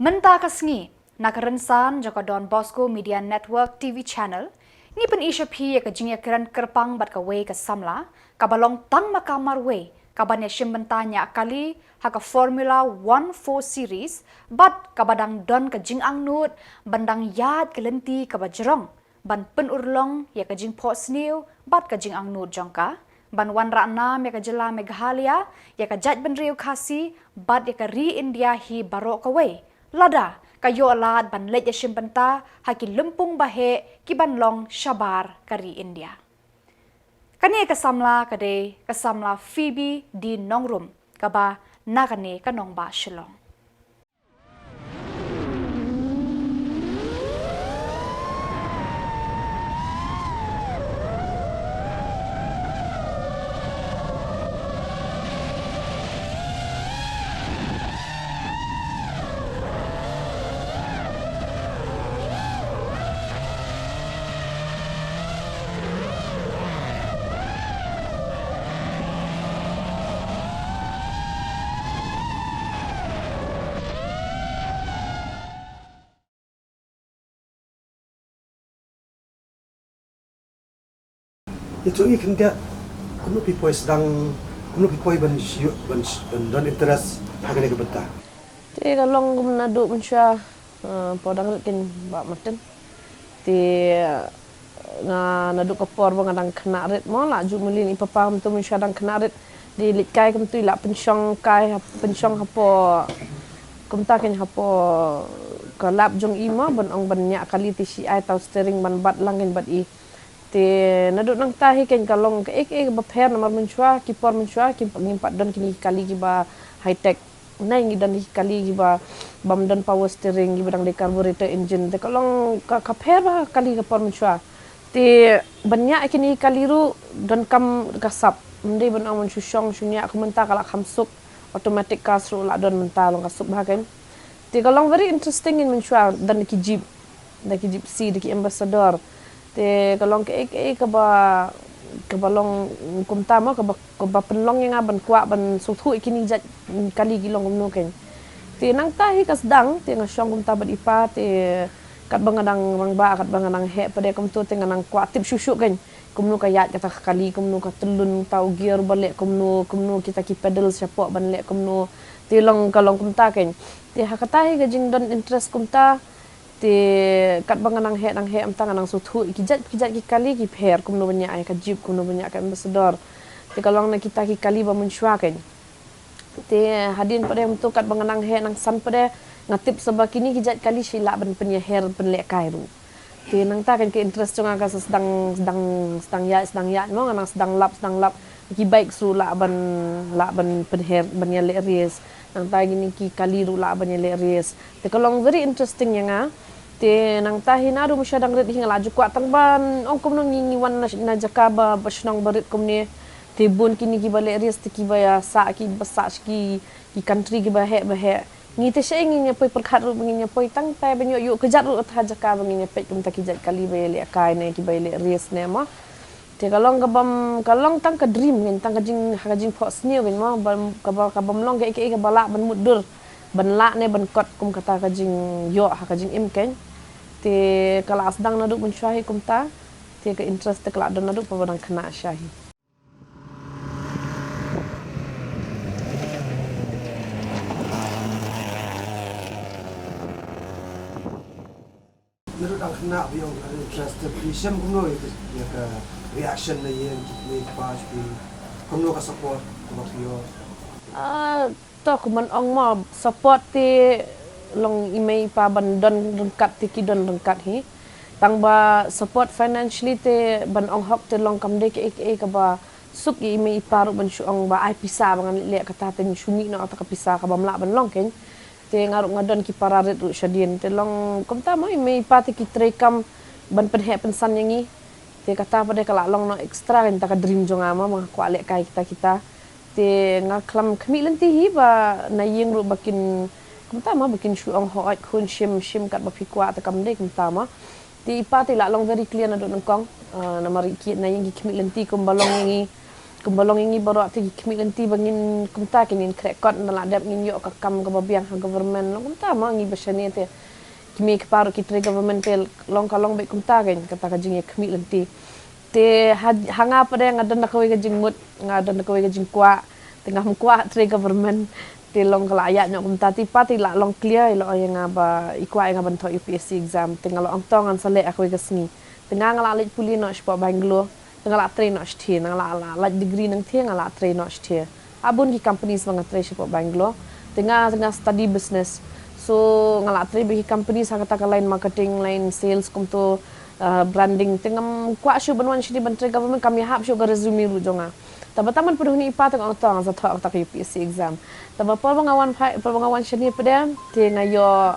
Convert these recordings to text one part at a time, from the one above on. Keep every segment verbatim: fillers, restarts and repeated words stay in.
Mynta ka sngi, na ka rynsan jong ka Don Bosco Media Network T V Channel, ngi pyni sha phi ïa ka jingïakren kyrpang bad kawei ka samla, kaba long tang ma ka marwei, kaban ïashim bynta ñiah kali ha ka Formula One Four Series, bad kaba dang don ka jingangnud ban dang ïaid ka lynti kaba jrong ban pynurlong ïa ka jingphohsniew bad ka jingangnud jong ka, ban wanrah nam ïa ka jylla Meghalaya, ïa ka jaitbynriew Khasi bad ïa ka ri India hi baroh kawei, lada ka ïoh lad ban leit ïashim bynta ha ki lympung baheh kiban long shabar ka ri India. Kane ka samla ka dei ka samla Phoebe D Nongrum, kaba na kane ka nongbah Shillong. Ïa, to i khyndiat, kumno phi poi sdang, kumno phi poi ban shu-, ban sh-, ban don interest ha kane ka bynta? Te ka long kum naduh mynshuwa, eh, por dang rit kein Bah Martin. Te, eh, nga naduh ka por ba nga dang khynnah rit mo, la ju mlien i papa mynta mynshuwa dang khynnah rit. Dei leit kai kumtu i la pynshong kai, ha, pynshong hapoh, kumta kein hapoh ka lap jong i mo, ban ong ban ñiah kali te shi ai tau steering ban bat lang kein bad i. Te naduh nangta hi kein ka long kaei kaei kaba pher namar mynshuwa, ki por mynshuwa, ki, ngim pat don kine ki kali kiba high tech. Nai ngi don ki kali kiba bym don power steering, kiba dang dei carburetor engine. Te ka long ka, ka pher bha kali ka por mynshuwa. Te ban ñiah kine ki kali ruh donkam ka sap. Ym dei ban ong ban shu shong shu ñiah, ka mynta ka la kham suk. Automatic cars ruh la don mynta, long ka suk bha kein. Te ka long very interesting kein mynshuwa, don ki jeep, don ki gypsy, don ki ambassador. Te ka long kaei kaei kaba, kaba long kumta mo, kaba, kaba pynlong ïa nga ban kwah ban sngewthuh ïa kine ki jait kali ki long kumno kein. Te nangta hi ka sdang, te nga shong kumta bad i pa, te katba nga dang rangbah, katba nga dang heh pat de kumto, te nga nang kwah tip shuh shuh kein. Kumno ka ïaid kata ka kali, kumno ka tyllun, uta u gear ba leh kumno, kumno kita ki pedal shapoh ban leh kumno. Te long ka long kumta kein. Te ha kata hi ka jingdon interest kumta. Te katba nga nang heh, nang heh, mynta nga nang sngewthuh ïa ki jait, ki jait ki kali ki pher, kumno ban ñiah ïa ka jeep, kumno ban ñiah ka ambassador. Te ka long na kita ki kali ba mynshuwa kein. Te hadien pat de mynta katba nga nang heh nang san pat de, nga tip sa ba kine ki jait kali shi lah ban pynïaher pynlehkai ruh. Te nangta kein ka interest jong nga ka sa sdang, sdang, sdang ïaid, sdang ïaid mo, nga nang sdang lap, sdang lap. Ki bike ruh lah ban, lah ban pynher, ban ïaleh race. Nangta kine ki kali ruh lah ban ïaleh race. Te ka long very interesting ïa nga. Te nangta hi naduh mynshuwa dang rit hi nga la ju kwah tang ban ong kumno ngi, ngi wan na, na jaka ba, ba shnong ba rit kumne. Te bun kine kiba leh race te kiba ïa sah, kiba sah sha ki, ki country kiba heh ba heh. Ngi te shaei ngin ïa poi pyrkhat ruh ba ngin ïa poi tang tai ban ïoh, ïoh kjat ruh ha jaka ba ngin ïa peit kumta ki jait kali ba ïalehkai ne kiba ïaleh race ne mo. Te ka long ka bym, ka long tang ka dream ngin, tang ka jing, ha ka jingphohsniew ngin mo, bym, ka ba, ka bym long kaei kaei kaba lah ban mutdur, ban lah ne ban kot kum kata ka jingïoh ha ka jingim kein. Te ka la sdang naduh mynshuwa hi kumta, te ka interest te ka la don naduh pa ba dang khynnah sha hi. Naduh dang khynnah phi ong ka interest, phi shem kumno ïa ka, ïa ka reaction na ïing, ki kmie ki kpa jong phi, kumno ka support kaba phi ïoh? Ah, to kumban ong mo, support te long i mei i pa ban don ryngkat te ki don ryngkat hi. Tang ba support financially te ban ong hok te long kam dei kaei kaei kaba suk ïa i mei i pa ruh ban shu ong ba ai pisa ba ngan leh kata te shu mih noh kata ka pisa kabym lah ban long kein. Te nga ruh nga don ki para rit ruh shadien. Te long kumta mo i mei i pa te ki treikam ban pynheh pynsan ïa ngi. Te kata pat de ka la long noh extra kein ta ka dream jong nga mo, ma nga kwah lehkai kita kita. Te nga khlem khmih lynti hi ba na ïing ruh ba kin kumta mo ba kin shu ong hooid khun shim shim katba phi kwah te kam dei kumta mo. Te i pa te la long very clear naduh nyngkong, ah, namar ki na ïing ki khmih lynti kumba long ïa ngi. Kumba long ïa ngi baroh te ki khmih lynti ba ngin kumta ki ngin khreh kot na la dep ngin ïoh ka kam kaba biang ha government long kumta ma ngi ba shane te. Ki mei ki pa ruh ki trei government te long ka long beit kumta kein kata ka jingïakhmih lynti. Te ha, ha nga pat de nga don da kawei ka jingmut, nga don da kawei ka jingkwah, te ngam kwah trei government. Te long ka la ïaid noh kumta te i pa te i la long clear, i la ong ïa nga ba i kwah ïa nga ban thoh U P S C exam. Te nga la ong to ngan sa leh ha kawei ka sngi. Te nga nga la leit pule noh shapoh Bangalore. Te nga la trei noh shatei, nga la, la lait degree nangtei, nga la trei noh shatei. Ha bun ki companies ba nga trei shapoh Bangalore. Te nga, te nga study business. So nga la trei bad ki companies ha kata ka line marketing, line sales kumto, uh, branding. Te ngam kwah shuh ban wan shane ban trei government, kam ïahap shuh ka resume ruh jong nga. Tangba tang ban pynhun ïa i pa te nga ong to ngan sa thoh kata ka U P S C exam. Tangba por ba nga wan phai, por ba nga wan shane pat de, te nga ïoh,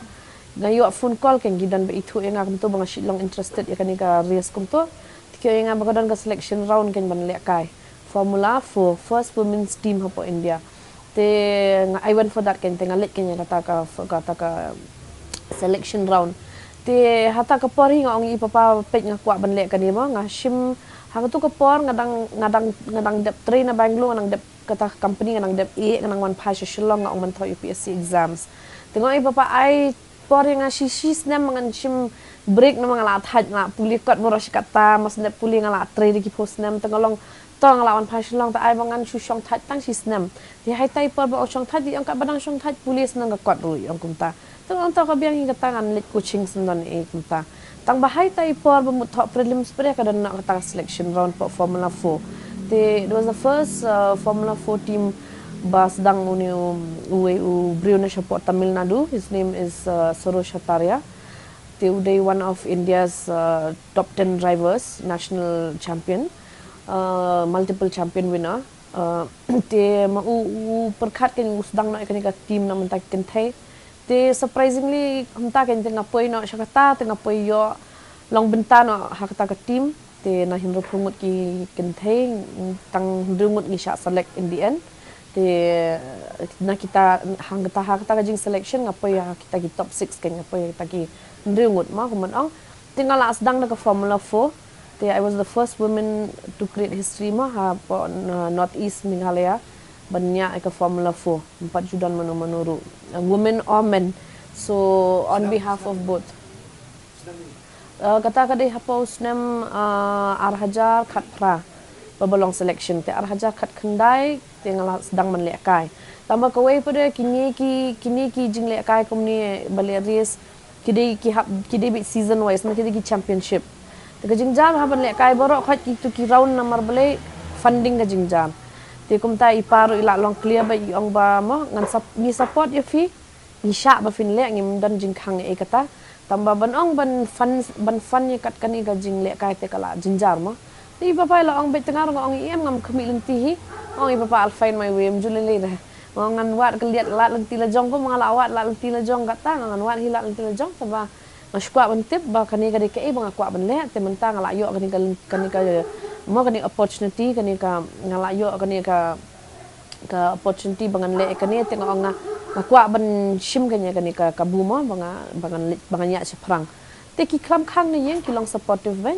nga ïoh phone call kein ki don ba ithuh ïa nga kumto ba nga shu long interested ïa kane ka race kumto. Te ki ong ïa nga ba ka don ka selection round kein ban lehkai. Formula four, first women's team hapoh India. Te nga, I went for that kein, te nga leit kein ïa kata ka, kata ka selection round. Te ha kata ka por hi nga ong ïa i papa peit nga kwah ban leh kane mo, nga shim ha kato ka por nga dang, nga dang, nga dang dep trei na Bangalore, nga dang dep kata ka company, nga dang dep ïeh, nga dang wan phai sha Shillong, nga ong ban thoh U P S C exams. Te nga ong ïa i papa ai por ïa nga shi, shi snem ma ngan shim break namar nga la thait, nga la pule kot baroh shi katta, ma snem pule nga la trei da ki phew snem, te nga long to nga la wan phai Shillong te ai ba ngan shu shong thait tang shi snem. Te ha ita i por ba ong shong thait, i ong katba dang shong thait pule snem ka kot ruh, i ong kumta. Te nga ong to ka biang hi kata ngan leit coaching snem don ei kumta. Tangba ha ita i por ba mut thoh prelims pat de ka don noh kata ka selection round hapoh Formula four. Te it was the first, uh, Formula four team ba sdang une u, u, u briew na shapoh Tamil Nadu. His name is, uh, Sarosh Hattarya. Te u dei one of India's, uh, top ten drivers, national champion, uh, multiple champion winner. Uh, te ma u, u pyrkhat kein u sdang noh ïa kane ka team na mynta ki kynthei. Te surprisingly kumta kein te nga poi noh sha kata, te nga poi ïoh long bynta noh ha kata ka team. Te na hynriewphew ngut ki kynthei, tang hynriew ngut ngi shah select in the end. Te na kita, hangta, ha kata ka jing selection nga poi ha kita ki top six kein, nga poi ha kita ki hynriew ngut mo kumban ong. Te nga la sdang da ka Formula four. Te I was the first woman to create history mo hapoh, uh, North East Meghalaya ban ñiah ïa ka Formula four. Ym pat ju don mano mano ruh, uh, women or men. So on behalf of both. Uh, kata ka dei hapoh u snem, uh, ar hajar khatphra ba ba long selection, te ar hajar khatkhyndai te nga la sdang ban lehkai. Tangba kawei pat de kine ki, kine ki jinglehkai kumne ba leh race ki dei ki hap, ki dei beit season wise, ma ki dei ki championship. Te ka jingjar ha ban lehkai baroh khoit kito ki round namar balei funding ka jingjar. Te kumta i pa ruh i la long clear bad i ong ba mo ngan sap-, ngi support ïa phi. Ngi shah ba phin leh, ngim don jingkhang ei kata. Tangba ban ong ban fund, ban fund ïa kat kane ka jinglehkai te ka la jynjar mo. Te i papa i la ong beit, te nga ruh nga ong i em, ngam khmih lynti hi. Nga ong i papa I'll find my way, ym ju lei lei re. Nga ong ngan wad ka liat lad lynti la jong, kumba nga la wad lad lynti la jong kata, nga ngan wad hi lad lynti la jong, tangba nga shu kwah ban tip ba kane ka dei kaei ba nga kwah ban leh, te mynta nga la ïoh kane ka, kane ka, mo kane opportunity, kane ka, nga la ïoh kane ka ka opportunity ba ngan leh ïa kane, te nga ong nga, nga kwah ban shim kane, kane ka kabu mo ba nga, ba ngan leh, ba ngan ïaid shaphrang. Te ki klam khang na ïing ki long supportive bha.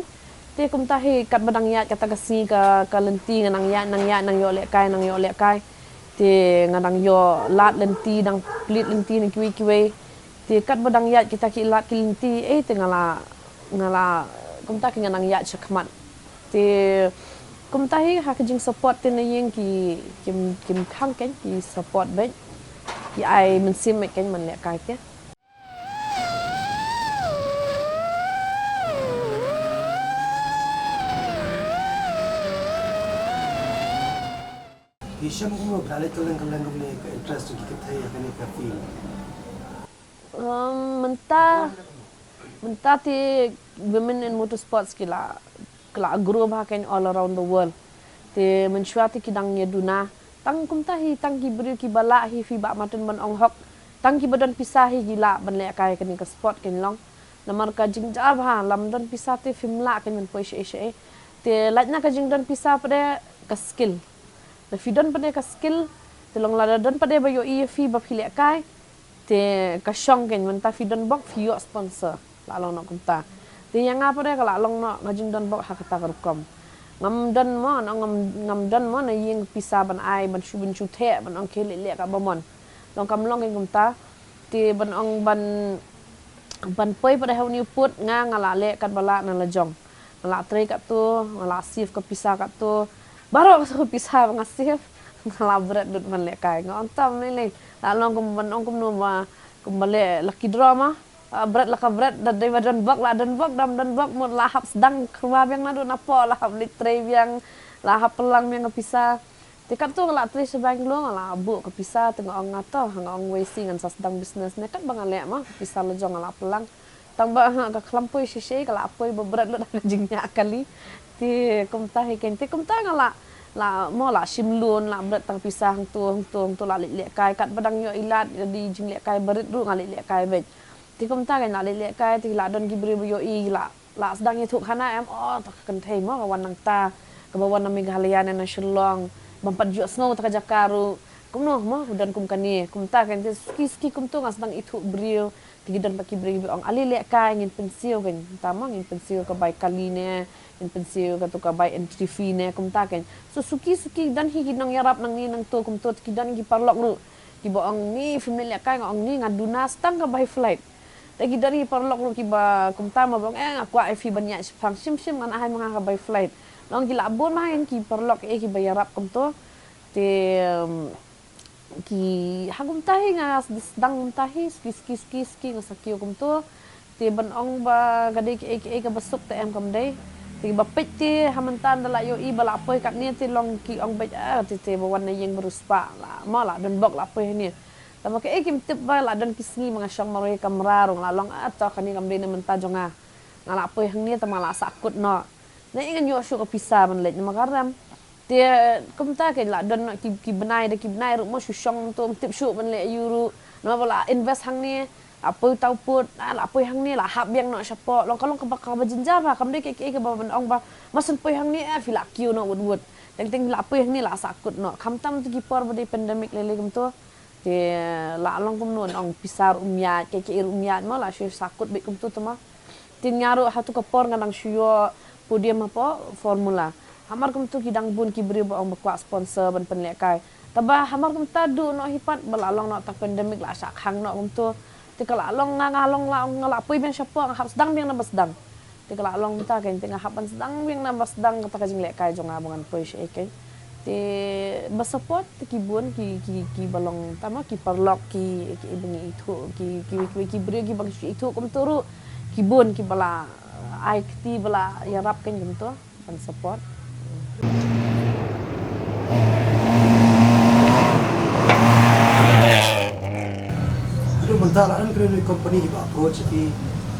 Te kumta hi katba dang ïaid kata ka sngi ka, ka lynti nga nang ïaid, nang ïaid, nang ïoh lehkai, nang ïoh lehkai. Te nga dang ïoh lad lynti, dang plie lynti na kiwei kiwei. Te katba dang ïaid kita ki lad ki lynti, eh, te nga la, nga la, kumta ki nga nang ïaid shakhmat. Te kumta hi ha ka jingsupport te na ïing ki, kim, kim khang kein, ki support bha. Ki ai mynsiem bha kein ban lehkai te. Ki shem kumno, ka leh kylleng kylleng kumne ka interest ki kynthei ha kane ka field. Um, mynta, mynta te women in motorsports ki la, ki la grow bha kein all around the world. Te mynshuwa te ki dang ïa duna. Tang kumta hi, tang ki briew kiba lah hi phi Bah Martin ban ong hok. Tang kiba don pisa hi ki lah ban lehkai kane ka sport kein long. Namar ka jynjar bha, lada ym don pisa te phim lah kein ban poi shaei shaei. Te lait na ka jingdon pisa pat de ka skill. Lada phi don pat de ka skill, te long lada don pat de ba ïohi ïa phi ba phi lehkai, te ka shong kein, mynta phi don bok phi ïoh sponsor, la long noh kumta. Te ïa nga pat de ka la long noh ka jingdon bok ha kata ka rukom. Ngam don mo, ngam, ngam don mo na ïing pisa ban ai, ban shu, ban shu theh, ban ong khie leh leh kaba mon. Long kam long kein kumta. Te ban ong ban, ban poi pat ha une u pud, nga, nga la leh katba lah na la jong. Nga la trei katto, nga la save ka pisa katto. Baroh ka pisa ba nga save, nga la bret lut ban leh kai. Nga ong tam lei lei. La long kum ban ong kumno ma, kum ba leh lucky draw ma. Ah, bret la ka bret, da dei ba don bok la don bok, dam don bok, mut la hap sdang kyrwa biang naduh napoh, la hap leit trei biang, la hap pynlang biang ka pisa. Te katto nga la trei sha Bangalore, nga la buh ka pisa, te nga ong nga to, nga ong wei shi ngan sa sdang business ne, katba nga leh ma, ka pisa la jong nga la pynlang. Tang ba ha ka khlem poi shisha, ka la poi ba bret lut ha ka jingïaid kali. Te kumta hi kein, te kumta nga la, la mo la shim loan, la bret tang pisa hangto, hangto, hangto la leit leh kai, katba dang ïoh i lad, ka dei jingleh kai barit ruh nga leit leh kai beit. Te kumta kein la leit leh kai, te la don ki briew ba ïohi, la, la sdang ïathuh khana em, oh, ta ka kynthei mo, ka wan nangta, kaba wan na Meghalaya ne na Shillong, bym pat ju sngew ta ka jaka ruh, kumno mo, don kum kane, kumta kein te suki suki kumto nga sdang ithuh briew, te ki don pat ki briew kiba ong, ale leh kai, ngin pynsiew kein, ta mo, ngin pynsiew ka bai kali ne, ngin pynsiew kato ka bai entry fee ne, kumta kein. So suki suki don hi ki nongïarap nangne nangto kumto, te ki don ki paralok ruh, kiba ong ni phim leh leh kai, nga ong ni nga duna sdang ka bai flight. Te ki don ki paralok ruh kiba kumta mo ba ong, eh, nga kwah ïa phi ban ïaid shipang, shim shim ngan ai ma nga ka bai flight. Long ki la bun ma ha ki paralok eh kiba ïarap kumto. Te, um, ki ha kumta hi nga sdang kumta hi, suki suki suki suki nga sa kiew kumto. Te ban ong ba ka dei kiei kiei kaba suk te em kam dei. Te ba peit te ha mynta da la ïohi ba la poi katne te long ki ong beit, ah, te te ba wan na ïing ba riewspah la, mo la don bok la poi hangne. Tangba kaei kim tip ba la don ki sngi ba nga shong marwei kamra ruh nga la long, ah, to kane kam dei na mynta jong nga. Nga la poi hangne tangba nga la sah kut noh. Ne ngan ïoh shuh ka pisa ban leit namar ka rem. Te kumta kein la don noh ki, ki bnai da ki bnai ruh mo shu shong to ym tip shuh ban leh aïu ruh. Namar ba la invest hangne, la poi tau pud, ah, la poi hangne, la hap biang noh shapoh. Long ka long kaba, kaba jynjar bha, kam dei kiei kiei kaba ban ong ba ma shu poi hangne, eh, phi la kiew noh wut wut. Teng teng la poi hangne la sah kut noh. Khamtam tu ki por ba dei pandemic lei lei kumto. Te la long kumno ong pisa ruh um ïaid, kiei kiei ruh um ïaid mo, la shu sah kut beit kumto te mo. Te nga ruh ha tu ka por nga dang shu ïoh podium hapoh Formula. Hamar kumto ki dang bun ki briew ba ong ba kwah sponsor ban pynlehkai. Tangba hamar kumta duh noh hi pat ba la long noh ta pandemic la shah khang noh kumto. Te ka la long nga, nga long la ong nga la poi biang shapoh, nga hap sdang biang na ba sdang. Te ka la long mynta kein te nga hap ban sdang biang na ba sdang kata ka jinglehkai jong nga ba ngan poi shaei kein. Te ba support te ki bun ki, ki, kiba long tama ki paralok ki, ki ba ngi ithuh ki, ki, ki, ki briew kiba ngi ithuh kumta ruh ki bun kiba la ai kti ba la ïarap kein kumta ban support. Aduh, mynta la don kane company kiba approach ïa phi,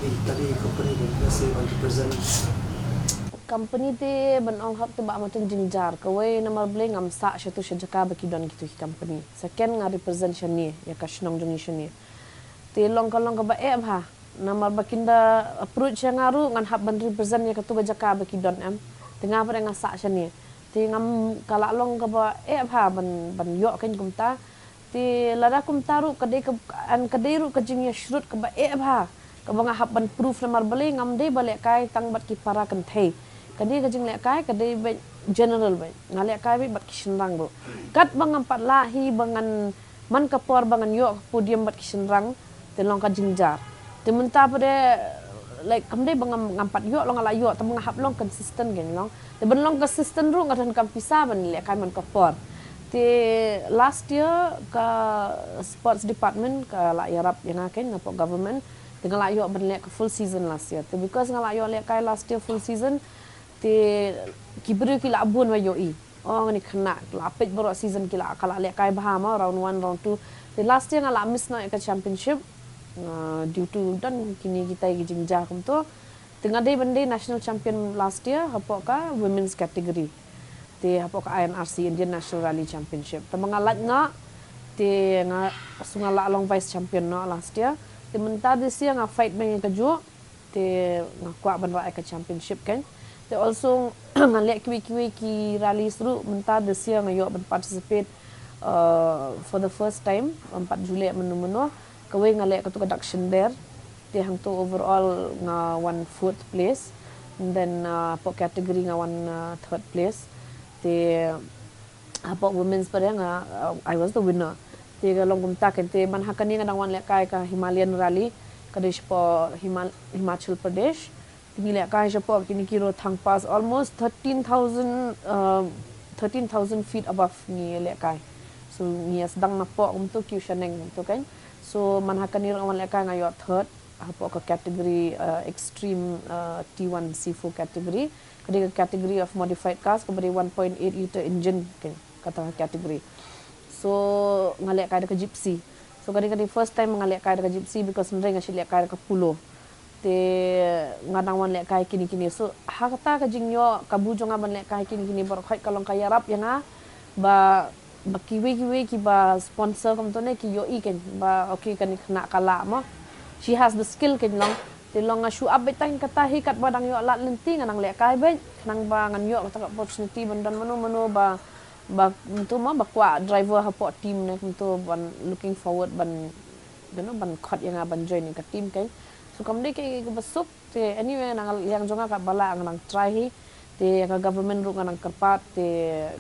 ïa kane company ba ngi sa ban represent. Company te ban ong hok te ba mutton jynjar kawei namar balei ngam sah sha tu sha jaka ba ki don kitu ki company. Second nga represent shane ïa ka shnong jong ngi shane. Te long ka long kaba eh bha. Namar ba kin da approach ïa nga ruh ngan hap ban represent ïa katu ka jaka ba ki don em. Te nga pat nga sah shane. Te ngam ka la long kaba eh bha ban, ban ïoh kein kumta. Te lada kumta ruh ka dei ka, an ka dei ruh ka jingïashrut kaba eh bha. Kaba nga hap ban proof namar balei ngam dei ba lehkai tang bad ki para kynthei. Ka dei ka jinglehkai ka dei beit general beit. Nga lehkai beit bad ki shynrang ruh. Katba ngam pat lah hi ba ngan man ka por ba ngan ïoh ka podium bad ki shynrang, te long ka jingjar. Te mynta pat de, like, kam dei ba ngam, ngam pat ïoh, long nga la ïoh, te ba nga hap long consistent kein long. Te ban long consistent ruh nga donkam pisa ban lehkai man ka por. Te last year ka sports department ka la ïarap ïa nga kein napoh government. Te nga la ïoh ban leh ka full season last year. Te because nga la ïoh lehkai last year full season, te ki briew ki la bun ba ïohi. Oh, ngani khynnah, la peit baroh season ki la, ka la lehkai bha mo, round one, round two. Te last year nga la miss noh ïa ka championship. Ah, due to don kine kitai ki jingja kumto. Te nga dei ban dei national champion last year, hapoh ka women's category. Te hapoh ka I N R C, Indian National Rally Championship. Te ma nga lait nga, te nga, so nga la long vice champion noh last year. Te mynta this year nga fight beit ïa kajuh. Te nga kwah ban rah ïa ka championship kein. Te also nga leh kiwei kiwei ki rallies ruh mynta this year nga ïoh ban participate, uh, for the first time, ngam pat ju leh mynno mynno. Kawei nga leh katu ka Dakshin Dere. Te hangto overall nga wan fourth place. And then uh, hapoh category nga wan uh, third place. Te hapoh women's pat nga uh, I was the winner. Te ka long kumta kan te man ha kane nga dang wan lehkai ka Himalayan Rally ka dei shapoh Himal Himachal Pradesh. Te ngi lehkai shapoh kine ki Rohtang Pass almost thirteen thousand uh, thirteen thousand feet above ngi lehkai. So ngi sdang napoh kumtu ki u shaneng kumtu kan. So man ha kane ruh nga wan lehkai nga ïoh third hapoh ka category uh, extreme uh, T one C four category. Ka dei ka category of modified cars kaba dei one point eight litre engine kan kata ka category. So nga lehkai da ka Gypsy. So ka dei ka dei first time nga lehkai da ka Gypsy because hynrei nga shu lehkai da ka Polo. Te nga dang wan lehkai kine kine. So ha kata ka jingïoh kabu jong nga ban lehkai kine kine baroh khoit ka long ka ïarap ïa nga ba ba kiwei kiwei kiba sponsor kumto ne ki ïohi kan ba okay kane khynnah ka lah mo. She has the skill kan long. Te long nga shu ap beit tang kata hi katba dang ïoh lad lynti nga nang lehkai beit khnang ba ngan ïoh kata ka opportunity ban don mano mano ba ba kumto mo ba kwah driver hapoh team ne kumto ban looking forward ban you know ban khot ïa nga ban join ïa ka team kan. So kam dei ka ba suk Te anyway nang liang jong nga katba lah nga nang try hi. Te ka government ruh nga nang kyrpad te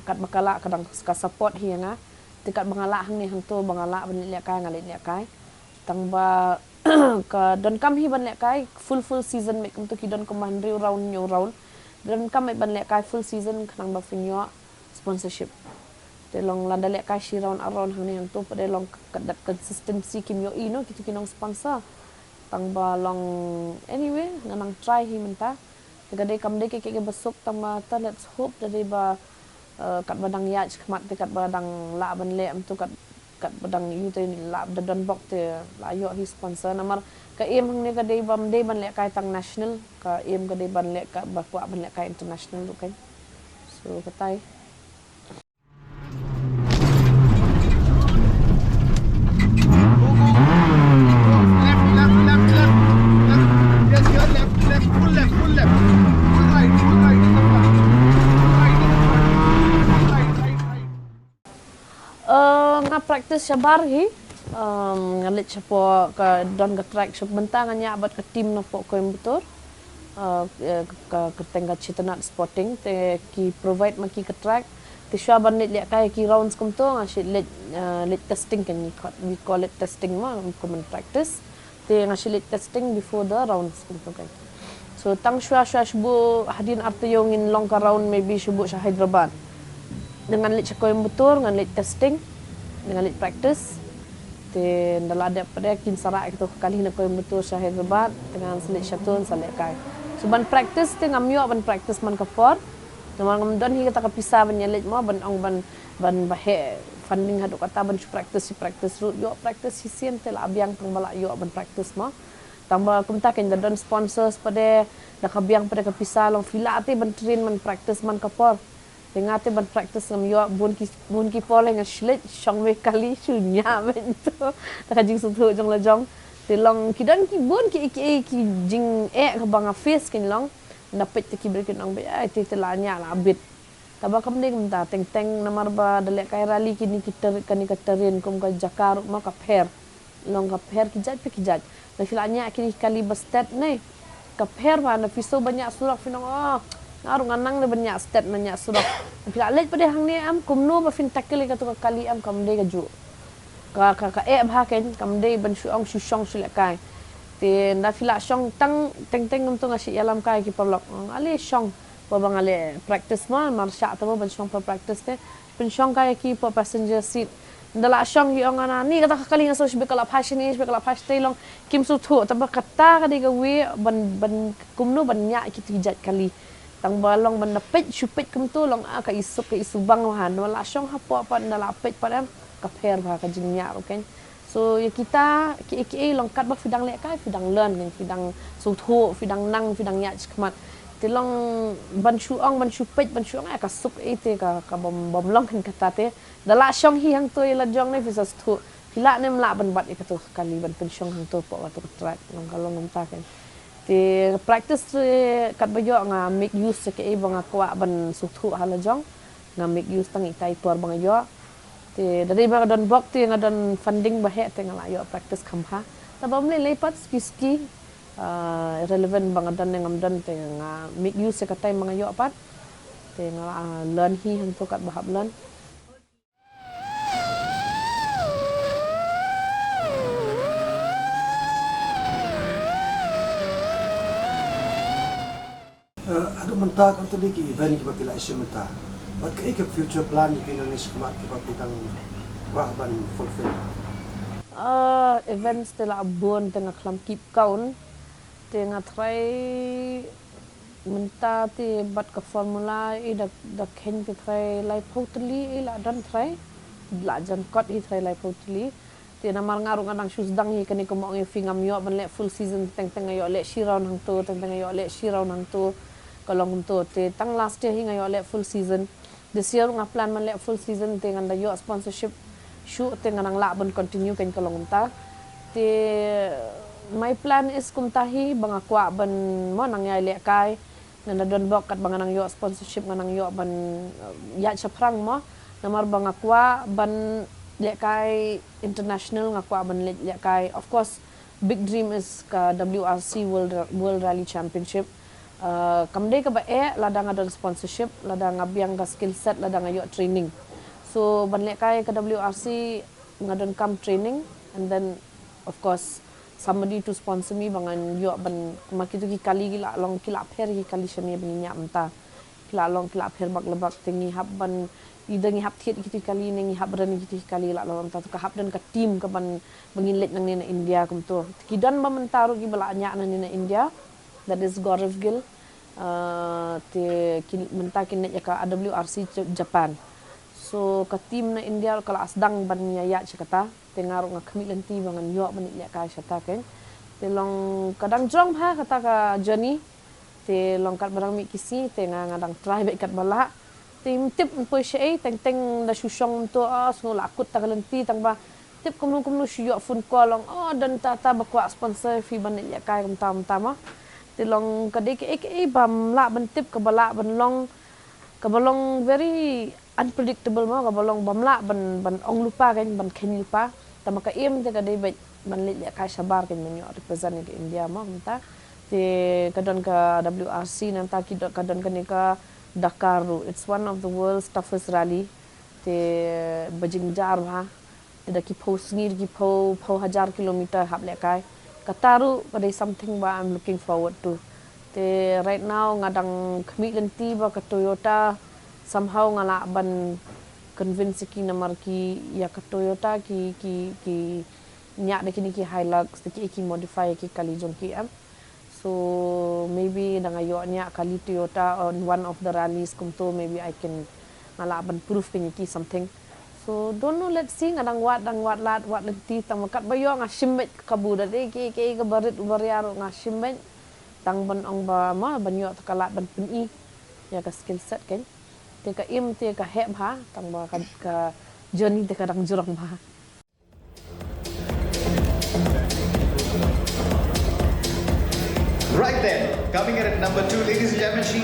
katba ka lah ka dang ka support hi ïa nga. Te katba nga lah hangne hangto ba nga lah ban lehkai nga lehkai. Tang ba ka donkam hi ban lehkai full full season me kumto ki don kumba hynriew round hynñiew round. Donkam me ban lehkai full season khnang ba phin ïoh sponsorship. Te long lada lehkai shi round ar round hangne hangto pat de long ka dat consistency kim ïohi no kito ki nong sponsor. Tang ba long anyway nga nang try hi mynta. Te ka dei kam dei ka kaba suk tang ba ta let's hope da dei ba eh, katba dang ïaid khmat te katba dang lah ban leh mynta kat katba dang ïu te lah da don bok te lah ïoh hi sponsor namar ka aim hangne ka dei bam dei ban lehkai tang national ka aim ka dei ban leh ka ba kwah ban lehkai international ruh kan. So katai. Eh, nga practice shabar hi. Em, nga leit shapoh ka don ka track shop mynta nga ñiah bad ka team napoh Coimbatore. Eh, ka kyrteng ka Chetanat Sporting te ki provide ma ki ka track. Te shuwa ban leit lehkai ki rounds kumto nga shu leit eh, leit testing kan ngi we call it testing ma kum practice. Te nga shu leit testing before the rounds kumto kan. So tang shuwa shuwa shu buh hadien ar taïew ngin long ka round maybe shu buh sha Hyderabad. Te ngan leit sha Coimbatore ngan leit testing. Te ngan leit practice. Te nda la dep pat de kin sa rah ïa kato ka kali na Coimbatore sha Hyderabad, te ngan sa leit shato sa lehkai. So ban practice te ngam ïoh ban practice man ka por. Namar ngam don hi kata ka pisa ban ïaleit mo ban ong ban ban ba heh funding haduh kata ban shu practice shu practice ruh ïoh practice shisien te la biang tang ba la ïoh ban practice mo. Tang ba kumta kein da don sponsors pat de da ka biang pat de ka pisa long phi lah te ban train ban practice man ka por. Te nga te ban practice ngam ïoh bun ki bun ki por leh nga shu leit shong wei kali shu ñiah beit to. Ta ka jingsngewthuh jong la jong. Te long ki don ki bun ki ki ki jingeh kaba nga face kein long. Na peit te ki briew kin ong beit ai te te la ñiah la bit. Taba kam dei kumta teng teng namar ba da lehkai rally kine ki ter kane ka terrain kum ka jaka ruh ma ka pher. Long ka pher ki jait phi ki jait. Na phi la ñiah kine ki kali ba stet ne. Ka pher ba na phi shu ba ñiah surok phin ong oh. Nga ruh nga nang ne ba ñiah stet na ñiah surok. Na phi la leit pat de hangne em kumno ba phin tackle ïa kato ka kali em kam dei kajuh. Ka ka ka eh bha kein kam dei ban shu ong shu shong shu lehkai. Te nda phi la shong tang teng teng kumto nga shu ïalam kai ki paralok. Ong ale shong. Ba ba nga leh practice ma mar shah te ba ban shong pa practice te. Pynshong ka ïa ki pa passenger seat. Nda la shong ki ong ana ni kata ka kali nga shu shibit ka la phai shane shibit ka la phai shatei long kim sngewthuh taba kata ka dei ka wei ban ban kumno ban ñiah ki tu jait kali. Tang ba long ban da peit shu peit kumto long a ka isuk ka isuk bang wa han la shong hapoh pat nda la peit pat em ka pher bha ka jingñiah ruh kein. So ïa kita ki ki long katba phi dang lehkai phi dang learn phi dang sngewthuh phi dang nang phi dang ñiah shikmat. Te long ban shu ong ban shu peit ban shu ong ïa ka suk ïa te ka ka bom bom long kan kata te. Da la shong hi hangto ïa la jong ne phi sa sngewthuh phi lah ne em lah ban bat ïa kato ka kali ban pynshong hangto hapoh kato ka track long ka long kumta kan. Te practice te katba ïoh nga make use ïa kaei ba nga kwah ban sngewthuh ha la jong. Nga make use tang ita i por ba nga ïoh. Te da dei ba nga don bok te nga don funding ba heh te nga la ïoh practice kham bha. Taba ym lei lei pat suki suki. Ah, relevant ba nga don ne ngam don, te nga make use ïa ka time ba nga ïoh pat. Te nga, ah, learn hi hangto katba hap learn. Eh, haduh mynta, katto katne ki event kiba phi la ïa shim mynta, bad kaei ka future plan ïa phi nangne shakhmat kiba phi dang kwah ban fulfill? Ah, events te la bun, te nga khlem keep count. Te nga try mynta te bad ka formula, i da, da kheiñ te try laiphew tylli i la don try. La jan kot hi try laiphew tylli. Te namar nga ruh nga dang shu sdang hi kane, kumba ong ïa phi, ngam ïoh ban leh full season, teng teng nga ïoh leh shi round hangto, teng teng nga ïoh leh shi round hangto. Ka long kumto, te tang last year hi nga ïoh leh full season. This year ruh nga plan ban leh full season, te ngan da ïoh sponsorship shuh, te ngan nang lah ban continue, kan ka long kumta. Te my plan is kumta hi, ba nga kwah ban, mo, nang ïai lehkai. Ngan da don bok katba nga nang ïoh sponsorship, nga nang ïoh ban, eh, ïaid shaphrang, mo. Namar ba nga kwah ban lehkai international, nga kwah ban leh, lehkai. Of course, big dream is ka W R C World, World Rally Championship. Uh, kam dei kaba eh lada nga don sponsorship, lada nga biang ka skill set, lada nga ïoh training. So ban lehkai ka W R C nga donkam training, and then of course somebody to sponsor me ba ngan ïoh ban, ma kitu ki kali ki la long, ki la pher ki kali sha me ba ngi ñiah mynta. Ki la long, ki la pher bak la bak, te ngi hap ban, i da ngi hap thied kiti kali ne ngi hap ren kiti kali, la long ta ka hap don ka team ka ban, ba ngin leit nangne na India kumto. Ki don ba mynta ruh kiba la ñiah nangne na India, that is Gaurav Gill. Ah, te ki mynta kin leit ïa ka W R C J-, Japan. So ka team na India ruh ka la sdang ban ïa ïaid sha kata. Te nga ruh nga khmih lynti ba ngan ïoh ban lehkai shata, kan. Te long ka dang jrong bha kata ka journey. Te long katba dang mih ki sngi, te nga, nga dang try beit katba lah. Te ym tip ym poi shaei, teng teng da shu shong kumto, ah, sngew la kut ta ka lynti, tang ba tip kumno kumno shu ïoh phone call, long, oh, don ta ta ba kwah sponsor phi ban lehkai kumta kumta, mo. Te long ka dei kaei kaei bym lah ban tip, kaba lah ban long, kaba long very unpredictable, mo, kaba long bym lah ban, ban ong lypa, kan, ban kheiñ lypa. Tang ba ka aim te ka dei beit ban leit lehkai shabar, kan, ban ïoh represent ïa ka India, mo, kumta. Te ka don ka W R C, nangta ki don, ka don kane ka Dakar ruh. It's one of the world's toughest rally. Te ba jynjar bha. Te da ki phew sngi, da ki phew, phew hajar kilometer hap lehkai. Kata ruh ka dei something ba I'm looking forward to. Te right now nga dang khmih lynti ba ka Toyota, somehow nga lah ban convince ki, namar ki, ïa ka Toyota ki, ki, ki ñiah da kine ki Hilux, da ki, ki modify ki kali jong ki, em. So maybe da nga ïoh ñiah kali Toyota on one of the rallies kumto, maybe I can, nga lah ban prove kine ki something. So don't know, let's see, nga dang wad, dang wad lad, wad lynti, tang ba katba ïoh nga shim beit ka kabu, da dei kiei kiei kaba rit uba ria ruh nga shim beit. Tang ban ong ba, mo, ban ïoh ta ka lad ban pyni ïa ka skill set, kan. Te ka aim te ka heh bha, tang ba ka, ka journey te ka dang jrong bha. Right then, coming in at number two, ladies and gentlemen, she